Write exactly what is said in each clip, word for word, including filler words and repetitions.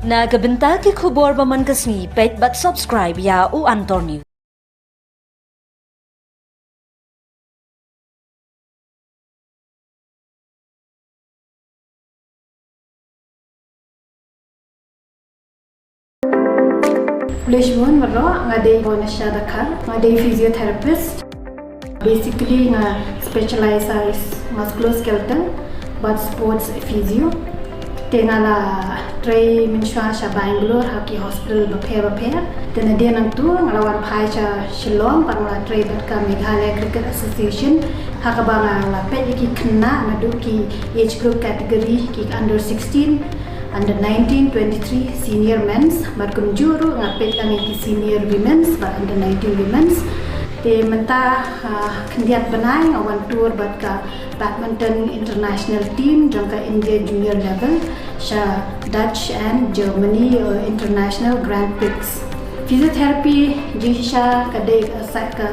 Na ka bynta ki khubor ba man ka sngi, peit bad subscribe ïa U Antor News. Khublei shibun baroh, nga dei Vanessa Dkhar, nga dei physiotherapist. Basically nga specialize ha musculoskeletal bad sports physio. Te nga la trei mynshuwa sha Bangalore ha ki hospital bapher bapher. Te nadien nangtu nga la wan phai sha Shillong bad nga la trei bad ka Meghalaya Cricket Association, ha kaba nga la peit ïa ki khynnah naduh ki age group category, ki under sixteen, under nineteen, twenty-three, senior men's, bad kumjuh ruh nga peit lang ïa ki senior women's bad under nineteen women's. Te mynta, ah, khyndiat bnai nga wan tour bad ka badminton international team jong ka India junior level sha Dutch and Germany, uh, international Grand Prix. Physiotherapy jingshisha ka dei ka sa-, ka,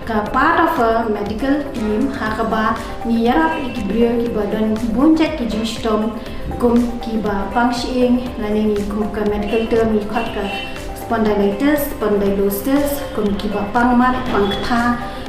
ka part of a medical team ha kaba ngi ïarap ïa ki briew kiba don bun jait ki jingshitom, kum kiba pang shyieng, lane ngi kum ka medical term ngi khot ka spondylitis, spondylosis, kum kiba pang mat, pang ktha,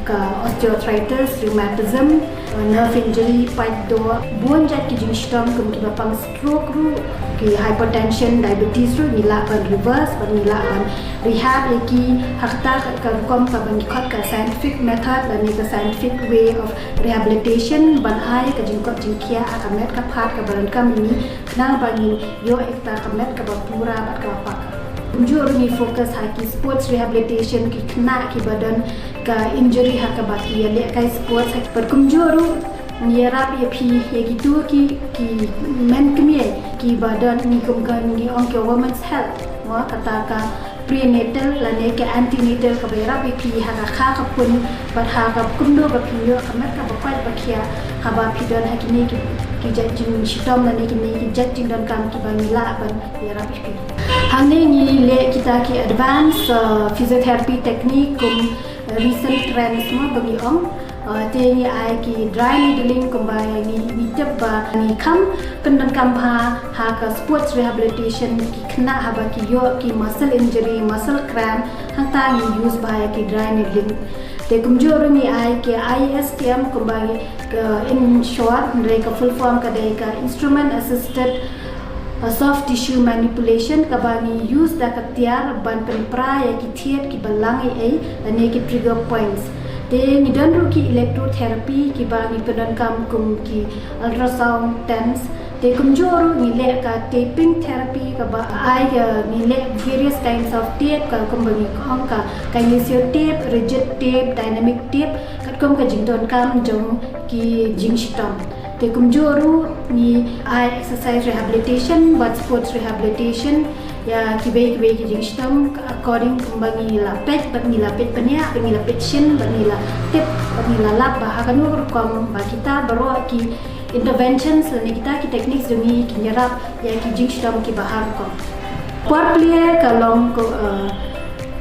ka osteoarthritis, rheumatism, uh, nerve injury, pait doh, bun jait ki jingshitom, kum kiba pang stroke ruh, ki hypertension, diabetes ruh, ngi lah ban reverse, ban ngi lah ban rehab ïa ki, ha kata ka, ka rukom kaba ngi khot ka scientific method, lane ka scientific way of rehabilitation, ban ai ka jingkoit jingkhiah ha ka met ka phad kaba donkam ïa ngi, khnang ba ngin ïoh ïa kata ka met kaba pura bad kaba paka. Kumjuh ruh ngi focus ha ki sports rehabilitation, ki khynnah kiba don ka injury ha kaba ki ïalehkai sports, bad kumjuh ruh ngi ïarap ïa phi, ïa kito ki, ki hynmen kmie kiba don, ngi kum ka ngi ong ka women's health, mo, kata ka prenatal lane ka antenatal kaba ïarap ïa phi ha ka kha ka pun bad ha ka kumno ba phin ïoh ka met kaba koit ba khiah haba phi don ha kine ki, ki jait jingshitom lane kine ki jait jingdonkam kiba ngi lah ban ïarap ïa phi. Hangne ngi leh kita ki advanced, uh, physiotherapy technique kum, uh, recent trends mo ba ngi ong. Uh, te ngi ai ki dry needling kumba ngi, ngi tip ba ngi kham pyndonkam bha ha ka sports rehabilitation, ki khynnah haba ki ïoh ki muscle injury, muscle cramp, hangta ngi use bha ïa ki dry needling. Te kumjuh ruh ngi ai ki I S T M kumba ngi, ka, in short, hynrei ka full form ka dei ka instrument assisted, uh, soft tissue manipulation, kaba ngi use da ka tiar ban pynpra ïa ki thied kiba lang ei ei lane ki trigger points. Te ngi don ruh ki electrotherapy kiba ngi pyndonkam kum ki ultrasound TENS. Te kumjuh ruh ngi leh ka taping therapy kaba ai ka, ngi leh various kinds of tape, ka kumba ngi ong ka kinesio tape, rigid tape, dynamic tape, katkum ka jingdonkam jong ki jingshitom. Te kumjuh ruh ngi ai exercise rehabilitation bad sports rehabilitation ïa kiwei kiwei ki jingshitom, according kumba ngi la peit, bad ngi la peit bniah, bad ngi la peit shin, bad ngi la tip, bad ngi la lap ba ha kano ka rukom ba kita baroh ki interventions lane kita ki techniques jong ngi kin ïarap ïa ki jingshitom kiba ha rukom. Por plie ka long ko, eh,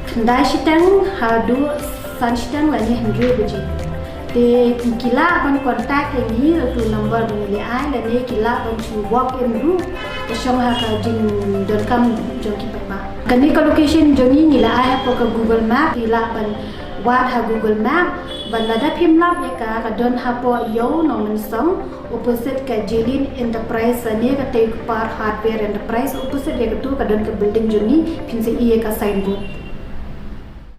khyndai shiteng haduh san shiteng lane hynriew baje. Te ki lah ban contact ïa ngi ha ka number ba ngi la ai, lane ki lah ban shu walk in ruh ka shong ha ka jingdonkam jong ki paidbah. Kane ka location jong ngi ngi la ai hapoh ka Google Map, ki lah ban wad ha Google Map. Bad lada phim lap ïa ka, ka don hapoh Ïew Nongmynsong, opposite ka Jilin Enterprise lane ka Tewkpar Hardware Enterprise, opposite ïa katu ka don ka building jong ngi, phin sa ïohi ïa ka signboard.